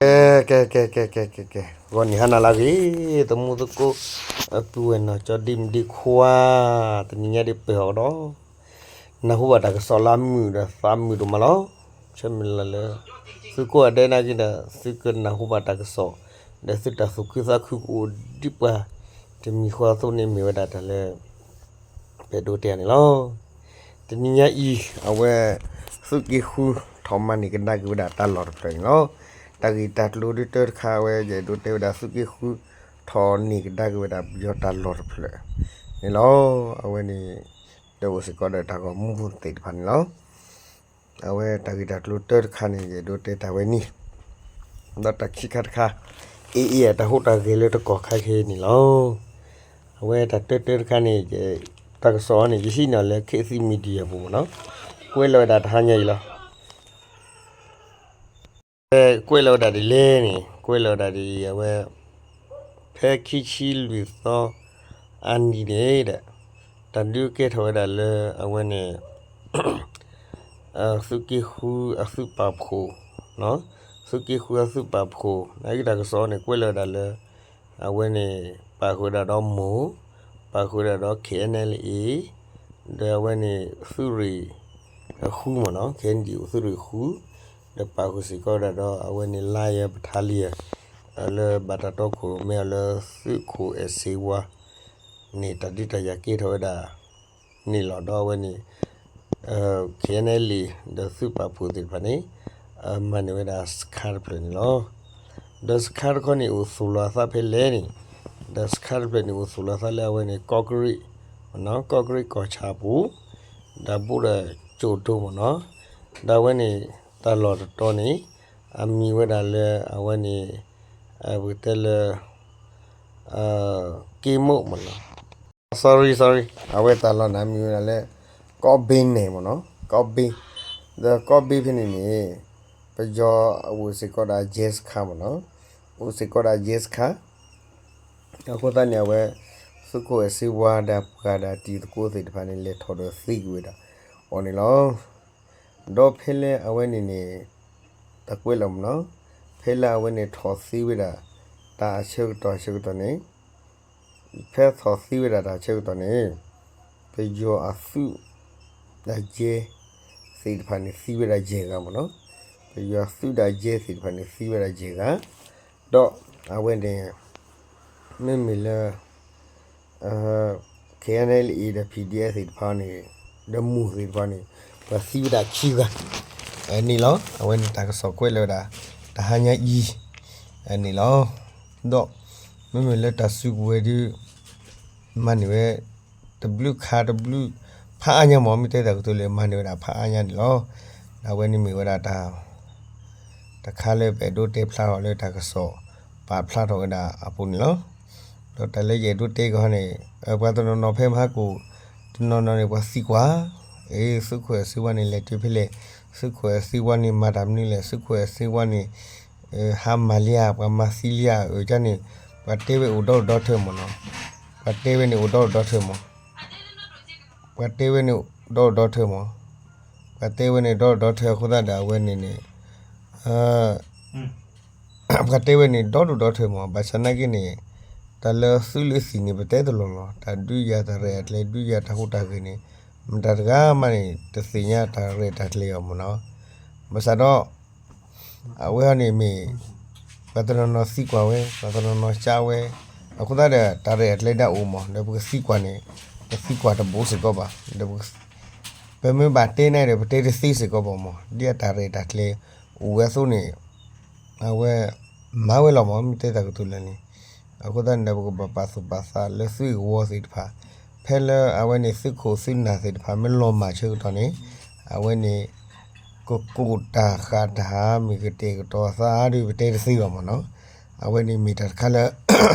ကဲ ကဲ ကဲ ကဲ ကဲ ကဲ ကဲ ဂီၤနံၤဟါနၤလၢအဂ့ၤ သမူသကိး ပုၢ်ဝဲၢ်နီၢ်ကၠီဒ်မုၢ်ဒ်ခွါ တနံၤညါဒ်ပၢၢ်ဟီၣ်ကဒီး နၢ်ဟူဘၣ်တၢ်ကစီၣ်လၢအမုာ်ဒီးသးမုာ်ဒိၣ်မးလီၤ. ဆၢမုၢ်လၢ်လၢ သုကိးဂၤဒဲးနာ်က့ဒီး သုကနၢ်ဟူဘၣ်တၢ်ကစီၣ် ဒီးသုတၢ်သူၣ်ခုသးခုကအိၣ်ဒ်ပှၤတမံၤဃီအသိးန့ၣ် မ့ၢ်ဝဲဒၣ်တၢ်လၢ ပအဲၣ်ဒိးတဲန့ၣ်လီၤ. တနံၤညါအံၤ အဝဲ သုးက့ဃု ထီၣ်မၤန့ၢ်ကဒါက့ၤဝဲဒၣ်တၢ်လီၢ်တဖျၢၣ်န့ၣ်လီၤ. တၢ်ဂ့ၢ်တၢ်ကျိၤဒ်တၢတခါ အဝဲယအဲၣ်ဒိးတဲဝဲဒၣ် သုးက့ဃု ထီၣ်န့ၢ်ကဒါက့ၤဝဲဒၣ်ပယီၤတၢ်လီၢ်တဖျၢၣ်န့ၣ်လီၤ. အဝဲန့ၣ် တအိၣ်စ့ၢ်ကီးဒီးတၢ်ဂီၤမူသ့ၣ်တဖၣ်န့ၣ်လီၤ. အဝဲတၢ်ဂ့ၢ်တၢ်ကျိၤတၢတခါန့ၣ် ယအဲၣ်ဒိးတဲတၢ်ဝဲန့ၣ် ဒီးတၢ်ခံခါတခါ အ့ၣ်အ့ၣ် တၢ်ဟူးတၢ်ဂဲၤလၢတကီၢ်ခါခဲအံၤန့ၣ်လီၤ. အဝဲတၢ်တၢတၢတခါန့ၣ် တၢ်ကစီၣ်အံၤန့ၣ် ယဟံးန့ၢ်လၢ ခေတ်သစ် Media ပူၤမ့ၢ်နီၤ, ကွဲးလီၤဝဲဒၣ်တဟါညါအံၤလီၤ. ဖဲကွဲးလီၤဝဲဒၣ်ဒ်လဲၣ်န့ၣ် ကွဲးလီၤဝဲဒၣ်ဒ်အံၤ အဝဲ ဖဲခံဆံလွံၢ်သီအနံၤန့ၣ်ဒီး တၢ်ဒုးကဲထီၣ်ဝဲဒၣ်လၢအဝဲန့ၣ် သုးက့ဃုအသုးပာ်ဖှိၣ်, သုးက့ဃုအသုးပာ်ဖှိၣ် နာ်က့တၢ်ကစီၣ်န့ၣ် ကွဲးလီၤဝဲဒၣ်လၢ အဝဲန့ၣ် ပာ်ဃုာ်ဝဲဒၣ်ဒီးမိၢ်, ပာ်ဃုာ်ဝဲဒၣ်ဒီး K N L A ဒီးအဝဲန့ၣ် သုးရ့ၣ်အဃုမ့ၢ်နီၤ, K N D O သုးရ့ၣ်ဃု, ဒီးပာ်ဃုာ်စ့ၢ်ကီးဝဲဒၣ်ဒီး အဝဲန့ၣ် Lion Battalion လၢဘၣ်တၢ်တီခိၣ်ရိၣ်မဲအီၤလၢသုးခိၣ်အဲၣ်စ့ဝါန့ၣ် တၢ်ဒုးတၢ်ယၤကဲထီၣ်ဝဲဒၣ်န့ၣ်လီၤ. ဒီးအဝဲန့ၣ် K N L A ဒီးသုးပာ်ဖှိၣ်သ့ၣ်တဖၣ်န့ၣ် မၤန့ၢ်ဝဲဒၣ်စခါတဖျၢၣ်န့ၣ်လီၤ. ဒီးစခါတခီန့ၣ် အိၣ်သူၣ်လီၤအသးဖဲလဲၣ်န့ၣ်, ဒီးစခါတဖျၢၣ်န့ၣ် အိၣ်သူၣ်လီၤအသးလၢအဝဲန့ၣ် ကီၢ်ကရ့ၣ်, ကီၢ်ကရ့ၣ်ကီၢ်ဆၣ်ပူၤ, ဒီးဘူးဒီးကၠိၣ်ဒိၣ်မ့ၢ်နီၤ, ဒီးအဝဲန့ၣ် တၢ်လီၢ်တတီၤန့ၣ် အမံၤဝဲဒၣ်လၢအဝဲန့ၣ် ပကတဲလၢ က့မိၣ်မ့ၢ်နီၤ, sorry sorry အဝဲတၢ်လီၢ်န့ၣ် အမံၤဝဲဒၣ်လၢ ကီၢ်ဘ့န့ၣ်မ့ၢ်နီၤ, ကီၢ်ဘ့, ဒီးကီၢ်ဘ့ဖဲန့ၣ်န့ၣ် ပယီၤအိၣ်စ့ၢ်ကီးဒၣ်ယဲၢ်စခါမ့ၢ်နီၤ, အိၣ်စ့ၢ်ကီးဒၣ်ယဲၢ်စခါ, အဃိသတးန့ၣ် အဝဲ သုးခိၣ်အဲၣ်စ့ဝါဒီးပှၤဒီးတံၤသကိးသ့ၣ်တဖၣ်န့ၣ် လဲၤထီၣ်ဒီးသံကွံာ်ဝဲဒၣ်အီၤန့ၣ်လီၤ. ဒီးဖဲလၢအဝဲန့ၣ်န့ၣ် တၢ်ကွဲးလီၤမ့ၢ်နီၤ, ဖဲလၢအဝဲန့ၣ်ထီၣ်သံဝဲဒၣ် တၢ်အဆၢကတီၢ်ဆၢကတီၢ်န့ၣ် ဖဲထီၣ်သံဝဲဒၣ်တၢ်ဆၢကတီၢ်န့ၣ် ပယီၤအသုး ဒီးယဲၢ် သ့ၣ်တဖၣ်န့ၣ် သံဝဲဒၣ်ယဲၢ်ဂၤမ့ၢ်နီၤ, ပယီၤအသုးဒီးယဲၢ်သ့ၣ်တဖၣ်န့ၣ် သံဝဲဒၣ်ယဲၢ်ဂၤ, ဒီးအဝဲန့ၣ် မ့မ့ၢ်လၢ K N L A ဒီး P D F သ့ၣ်တဖၣ်န့ၣ် ဒီးမိၢ်သ့ၣ်တဖၣ်န့ၣ် ပှၤသံဝဲဒၣ်ခံဂၤ န့ၣ်လီၤ. အဝဲန့ၣ်တၢ်ကစီၣ်ကွဲးလီၤဝဲဒၣ် တဟါညါအံၤ န့ၣ်လီၤ. ဒီး မ့မ့ၢ်လၢတၢ်စုကဝဲၤဒုး မၤန့ၢ်ဝဲ တဘျုးခါတဘျုး ဖးအါညါမ့ၢ် မ့ၢ်တဲတၢ်ကတိၤလၢမၤန့ၢ်ဝဲဒၣ်ဖးအါညါန့ၣ်လီၤ. ဒီးအဝဲန့ၣ်မ့ၢ်ဝဲဒၣ်တၢ် တခါလၢပအဲၣ်ဒိးတဲဖျါထီၣ်လၢတၢ်ကစီၣ် ပာ်ဖျါထီၣ်ဝဲဒၣ်အပူၤန့ၣ်လီၤ. ဒီးတၢ်လၢယအဲၣ်ဒိးတဲကဟီန့ၣ် ပှၤတနီၤနီၤဖဲမဟါကိၣ် တနီၤနီၤန့ၣ် ပှၤသံကွၢ် အ့ သုးခိၣ်အဲၣ်စ့ဝါန့ၣ် လဲၤတုၤဖဲလဲၣ်, သုးခိၣ်အဲၣ်စ့ဝါန့ၣ် မၤတၢ်မနုၤလဲၣ်, သုးခိၣ်အဲၣ်စ့ဝါန့ၣ် ဟါမၢ်လံဧါ, ပှၤမၤသံလံဧါ, အၢ ကန့ၣ် ပှၤတဲဝဲအိၣ်ဒီဒူၣ်ဒီထၢမ့ၢ်နီၤ, ပှၤတဲဝဲန့ၣ်အိၣ်ဒီဒူၣ်ဒီထၢမ့ၢ်, ပှၤတဲဝဲန့ၣ်ဒီဒူၣ်ဒီထၢမ့ၢ်, ပှၤတဲဝဲန့ၣ်ဒီဒူၣ်ဒီထၢအဃိသတးဒီး အဝဲန့ၣ်န့ၣ် ပှၤတဲဝဲန့ၣ်ဒီဒူၣ်ဒီထၢမ့ၢ်, ဘၣ်ဆၣ်နာ်က့န့ၣ် တၢ်လၢသုးလၢသံၣ်န့ၣ် ပတဲတလီၢ်လီၤ, တၢ်ဒုးယၤတၢ်ရဲၣ်တၢ်ကျဲၤ ဒုးယၤတၢ်ဟူးတၢ်ဂဲၤန့ၣ် မတၤတဂၤမးန့ၣ် တသ့ၣ်ညါတၢ်ရဲၣ်တၢ်ကျဲၤအီၤမ့ၢ်နီၤ. ဘၣ်ဆၣ်ဒီး အဝဲအံၤန့ၣ်မ့ၢ် ပှၤတနီၤနီၤသံကွၢ်ဝဲ, ပှၤတနီၤနီၤကၢဝဲ, အဃိသတးဒီး တၢ်ရဲၣ်တၢ်ကျဲၤဒၣ်အိၣ်မ့ၢ် ဒီးပကသံကွၢ်န့ၣ် ပသံကွၢ်တဘိစ့ၢ်ကီးဘၣ်, ဒီး ပမ့ၢ်ဘၣ်တဲန့ၣ်ဒီး ပတဲတသ့စ့ၢ်ကီးဘၣ်မ့ၢ်, ဒ်အတၢ်ရဲၣ်တၢ်ကျဲၤအိၣ်ဝဲအသိးန့ၣ် အဝဲ မၤဝဲလီၤမ့ၢ် မ့ၢ်တဲတၢ်ကတိၤလၢာ်န့ၣ်, အဃိသတးန့ၣ်ဒီး ပကဘၣ်ပာ်သူၣ်ပာ်သးလၢသုးဂ့ၢ်ဝီသ့ၣ်တဖၣ်, ဖဲလၢအဝဲန့ၣ်သုးခိၣ်သုးနၢ်သ့ၣ်တဖၣ် မ့ၢ်လီၤမၢ်ဆၢကတီၢ်န့ၣ် အဝဲန့ၣ် ကကိၢ်တၢ်ဃးတၢ် မ့ၢ်ကတဲာ်ကတီၤသးဒီး ပတဲတသ့ဘၣ်မ့ၢ်နီၤ, အဝဲန့ၣ်မ့ၢ်တၢ်တခါလၢ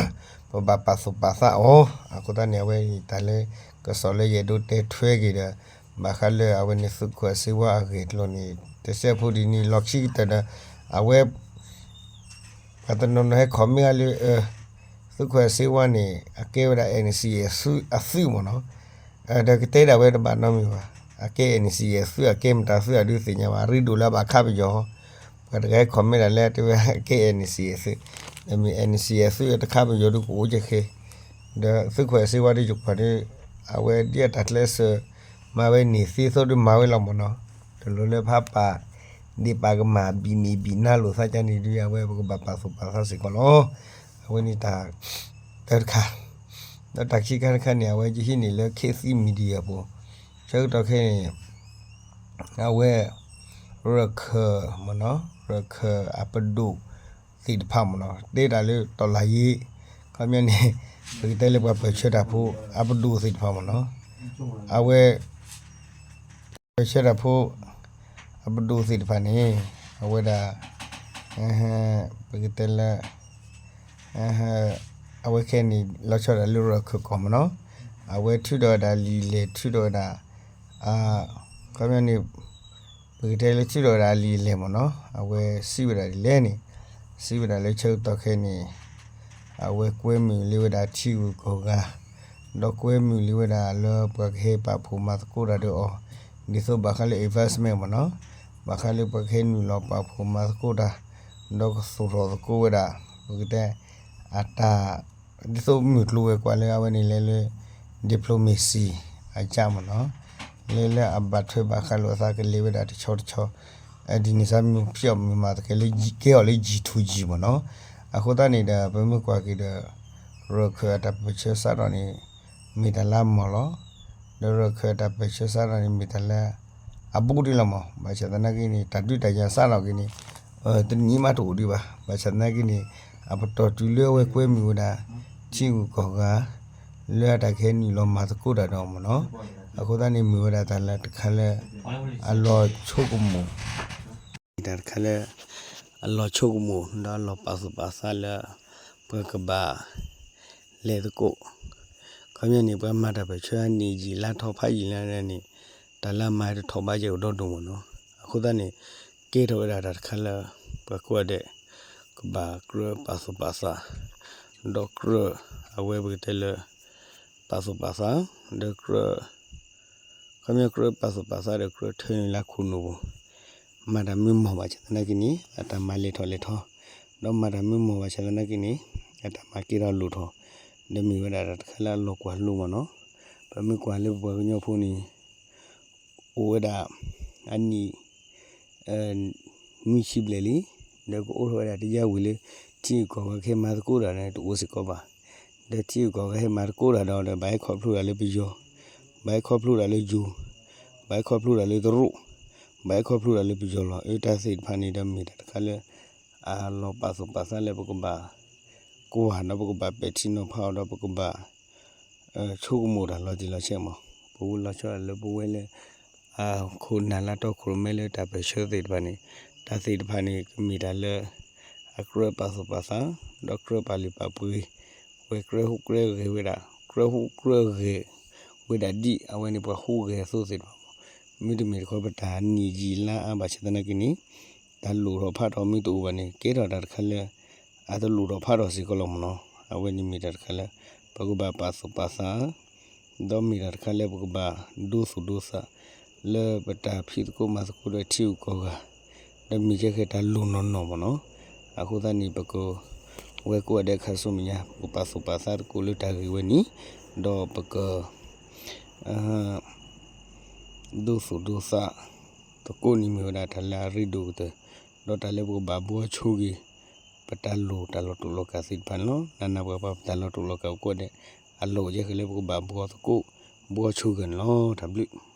ပဘၣ်ပာ်သူၣ်ပာ်သးအီၤ, အဃိသတးန့ၣ် အဝဲတၢ်လၢကစီၣ်လၢယအဲၣ်ဒိးတဲထွဲက့ၤဒီး ဘၣ်ဃးလၢအဝဲန့ၣ်သုးခိၣ်စ့ဝါအဂ့ၢ်အကျိၤန့ၣ် တစဲးဖိဒ်န့ၣ် လီၢ်ခံကတၢၢ်ဒီး အဝဲ ပှၤတနီၤနီၤဟဲ comment ဂၤလၢ သုးခိၣ်စ့ဝါန့ၣ် အကဲဝဲဒၣ် NCA အသုးမ့ၢ်နီၤ, ဒီးကတဲဒၣ်ဝဲတဘၣ်နီတမံၤဘၣ်, အကဲ NCA သုး အကဲမတၤသုး အဒုးသ့ၣ်ညါဘၣ် အရ့ဒိၣ်လၢအဘၣ်ခးပယီၤ, ပှၤတဂၤဟဲ comment ဒၣ်လၢတဲဝဲအကဲ NCA သုး, ဒီးမ့ၢ် NCA သုးတခးပယီၤဒုး ကအိၣ်ကဲခဲ, ဒီးသုးခိၣ်အဲၣ်စ့ဝါဒုး ယကွၢ်ဒီး အဝဲဒ်အတၢ်ကျဲးစၢး မၤဝဲန့ၣ်သ့သိးဒုးမၤဝဲလီၤမ့ၢ်နီၤ, တလိၣ်လၢဖးပာ် ဒ့ၣ်ပာ်ကမၣ် ဘံၣ်မ့ၢ်ဘံၣ်နါလိာ်သးကန့ၣ်ဒုး အဝဲပကဘၣ်ပာ်သူၣ်ပာ်သးစ့ၢ်ကီးလီၤ. အဝဲန့ၣ်တၢ် တၢ်တခါ, ဒီးတၢ်ခံခါတခါန့ၣ် အဝဲယဟံးန့ၢ်လၢ ခေတ်သစ် Media အပူၤ, ဆၢကတီၢ်ခဲအံၤန့ၣ် အဝဲ ရၢၢ်ခၢၣ်မ့ၢ်နီၤ, ရၢၢ်ခၢၣ်အပဒိၣ်သ့ၣ်တဖၣ်မ့ၢ်နီၤ, တဲတၢ်လၢ တော်လှန်ရေး, ခီပညီန့ၣ် ပကတဲလၢပှၤပၢၢ်ဆၢတၢ်ဖိ အပဒိၣ်သ့ၣ်တဖၣ်မ့ၢ်နီၤ, အဝဲ ပၢၢ်ဆၢတၢ်ဖိ အပဒိၣ်သ့ၣ်တဖၣ်န့ၣ် အဝဲဒၣ် ပကတဲလၢ အဝဲခဲအံၤန့ၣ် လီၤဆီဒၣ်တၢ်လၢရၢၢ်ခၢၣ်ကီၢ်မ့ၢ်နီၤ, အဝဲထုးထီၣ်ဝဲဒၣ်လံာ်လဲၢ် ထုးထီၣ်ဝဲဒၣ် ခီပညီန့ၣ် ပကတဲလၢထုးထီၣ်ဝဲဒၣ်အလံာ်အလဲၢ်မ့ၢ်နီၤ, အဝဲစံးဝဲဒၣ်ဒ်လဲၣ်န့ၣ်, စံးဝဲဒၣ်လၢဆၢကတီၢ်ခဲအံၤန့ၣ် အဝဲကွဲမုာ်လံဝဲဒၣ်ထံဂုၤကီၢ်ဂၤ, ဒီးကွဲမုာ်လံဝဲဒၣ်လၢပှၤကဟဲပာ်ဖှိၣ်မၤသကိးတၢ်ဒီးအီၤ, ဒ်သိးဘၣ်ဃးလၢ investment မ့ၢ်နီၤ, ဘၣ်ဃးလၢပှၤကဟဲနုာ်လီၤပာ်ဖှိၣ်မၤသကိးတၢ်, ဒီးကသူၣ်ထီၣ်သကိးဝဲဒၣ် ပကတဲ အတၢ် ဒ်သိးမုၢ်ကျိၤဝဲၤကွာ်လၢအဝဲန့ၣ်လဲၤလၢ diplomacy အကၢမ့ၢ်နီၤ, လဲၤလၢအဘၣ်ထွဲဘၣ်ဃးလိာ်အသးကလဲၤဝဲဒၣ်တဆီတဆီ, ဒ်န့ၣ်စ့ၢ်မ့ၢ်ဖျီၣ်မ့ၢ်မၤသကဲလၢ ကဲအီၤလၢ G to G မ့ၢ်နီၤ, အဃိသတးန့ၣ်ဒီး ပမ့ၢ်ကွၢ်က့ၤဒီး ရၢၢ်ခၢၣ်အတၢ်ပၢၢ်ဆၢစးထီၣ်န့ၣ် မ့ၢ်တၢ်လၢအမီၢ်လီၤ, ဒီးရၢၢ်ခၢၣ်အတၢ်ပၢၢ်ဆၢစးထီၣ်န့ၣ် မ့ၢ်တၢ်လၢ အဘူးဒံးလီၤမး, ဘၣ်ဆၣ်သနာ်က့န့ၣ် တၢ်ဒုးတၢ်ယၤစးထီၣ်က့ၤန့ၣ် တနံၤမးတအိၣ်ဒံးဘၣ်. ဘၣ်ဆၣ်သနာ်က့န့ၣ် အပတီၢ်တုၤလၢအဝဲကွဲမုာ်ဝဲဒၣ် ထံဂုၤကီၢ်ဂၤ လၢအတၢ်ကဟဲနုာ်လီၤမၤသကိးတၢ်ဒီးမ့ၢ်နီၤ, အဃိသတးန့ၣ်မ့ၢ်ဝဲဒၣ်တၢ်လၢတခါလၢ အလီၤဆိကမိၣ် တၢ်တခါလၢ အလီၤဆိကမိၣ် ဒီးအလီၤပာ်သူၣ်ပာ်သးလၢ ပှၤကဘၣ် လဲၤသကိး ခီပညီန့ၣ် ပှၤမၤတၢ်ပၢၢ်ဆၢအနံၣ်ယံာ်လါထီၣ်ဖးယံာ်လါန့ၣ် တၢ်လၢအမၤတထီၣ်ဘးယဲၢ်ကဒီဒိၣ်မ့ၢ်နီၤ, အဃိသတးန့ၣ် ကဲထီၣ်ဝဲဒၣ်တၢ်တခါလၢ ပှၤကိးဂၤဒဲး ကဘၣ်ကြၢးပာ်သူၣ်ပာ်သး ဒီးကြၢး အဝဲပကတဲလၢ ပာ်သူၣ်ပာ်သး ဒီးကြၢး ခီပညီကြၢးပာ်သူၣ်ပာ်သးဒီးကြၢးထၢနုာ်လၢခိၣ်နူာ်ပူၤ, မၤတၢ်မ့ၢ်မီၢ်ဘၣ်ဆၣ်သနာ်က့န့ၣ် အတၢ်မၤလဲၤထီၣ်လဲၤထီ, ဒီးမၤတၢ်မ့ၢ်မီၢ်ဘၣ်ဆၣ်သနာ်က့န့ၣ် အတၢ်မၤကဲထီၣ်လိၣ်ထီၣ်, ဒီးမ့ၢ်ဝဲဒၣ်တၢ်တခါလၢအလီၤကွၢ်လိမ့ၢ်နီၤ, ပမ့ၢ်ကွၢ်လၢပပှၤကညီဖိန့ၣ် အိၣ်ဝဲဒၣ် အနံၣ် နွံဆံဘျဲၣ်လံ, ဒီးကအိးထီၣ်ဝဲဒၣ်တယါဝံၤလၢ ထံဂုၤကီၢ်ဂၤကဟဲမၤသကိးတၢ်န့ၣ် တအိၣ်စ့ၢ်ကီးဘၣ်, ဒီးထံဂုၤကီၢ်ဂၤဟဲမၤသကိးတၢ်ဒီး ဒီးဘၣ်ဟဲခီဖျိတၢ်လၢပယီၤ, ဘၣ်ဟဲခီဖျိတၢ်လၢယိၤ, ဘၣ်ဟဲခီဖျိတၢ်လၢတရူး, ဘၣ်ဟဲခီဖျိတၢ်လၢပယီၤလီၤ. အတၢ်သ့ၣ်တဖၣ်န့ၣ်ဒီးမ့ၢ်တၢ်တခါလၢ အလီၤပာ်သူၣ်ပာ်သးလၢပကဘၣ် ကွၢ်ဒီးပကဘၣ်ပဲာ်ထံနီၤဖးအီၤဒီးပကဘၣ် ဆိကမိၣ်တၢ်လီၤတံၢ်လီၤဆဲးမး, ပဝဲလီၤဆီဒၣ်လၢပဝဲလၢ အခိၣ်နၢ်လၢတီခိၣ်ရိၣ်မဲလၢတၢ်ပၢၢ်ဆၢသ့ၣ်တဖၣ်န့ၣ်, တၢ်သ့ၣ်တဖၣ်န့ၣ် ကမ့ၢ်တၢ်လၢ အကြၢးပာ်သူၣ်ပာ်သး, ဒီးကြၢးပာ်လုၢ်ပာ်ပှ့ၤ, ဝဲကြၢးဟူးကြၢးဂဲၤဝဲဒၣ်, ကြၢးဟူးကြၢးဂဲၤ ဝဲဒၣ်ဒ်အဝဲန့ၣ်ပှၤဟူးဂဲၤအသိးသ့ၣ်တဖၣ်မး, မ့တမ့ၢ်တခီပတၢ်နံၣ်ယံာ်လါအါဘၣ်ဆၣ်သနာ်က့န့ၣ် တၢ်လိၣ်ထီၣ်ဖးထီၣ်မ့ၢ်တအိၣ်ဘၣ်န့ၣ် ကဲထီၣ်တၢ်တခါလၢ အတလိၣ်ထီၣ်ဖးထီၣ်စ့ၢ်ကီးလီၤမ့ၢ်နီၤ, အဝဲန့ၣ်မ့ၢ်တၢ်တခါလၢ ပကဘၣ်ပာ်သူၣ်ပာ်သး ဒီးမ့ၢ်တၢ်တခါလၢပကဘၣ်ဒိသူၣ်ဒိသး လၢပတၢ်ဖံးသကိးမၤသကိးဒီးထံဂုၤကီၢ်ဂၤ, ဒီးမ့ၢ်ကဲဃဲတၢ်လိၣ်နီၢ်နီၢ်မ့ၢ်နီၤ, အဃိသတးန့ၣ် ပကဝဲကိးဂၤဒဲးခါဆူမဲာ်ညါ ပကပာ်သူၣ်ပာ်သးသကိးလၢတၢ်ဂ့ၢ်ဝဲန့ၣ်, ဒီးပက ဒိသူၣ်ဒိသး သကိးန့ၣ်မ့ၢ်ဝဲဒၣ်တၢ်လၢအရ့ဒိၣ်ကတၢၢ်, ဒီးတၢ်လၢပကဘၣ်ဘှီဆိဂ့ၤ ပတၢ်လိၣ်တၢ်လီၤတူာ်လီၤကာ်သ့ၣ်တဖၣ်န့ၣ်လီၤ. နးနးပှၤပှၤပတၢ်လီၤတူာ်လီၤကာ်ပကိးဂၤဒဲး အလီၢ်အိၣ်ကဲဃဲလၢပကဘၣ်ဘှီသကိး ဘှီဆိဂ့ၤန့ၣ်လီၤ. တၢ်ဘျုး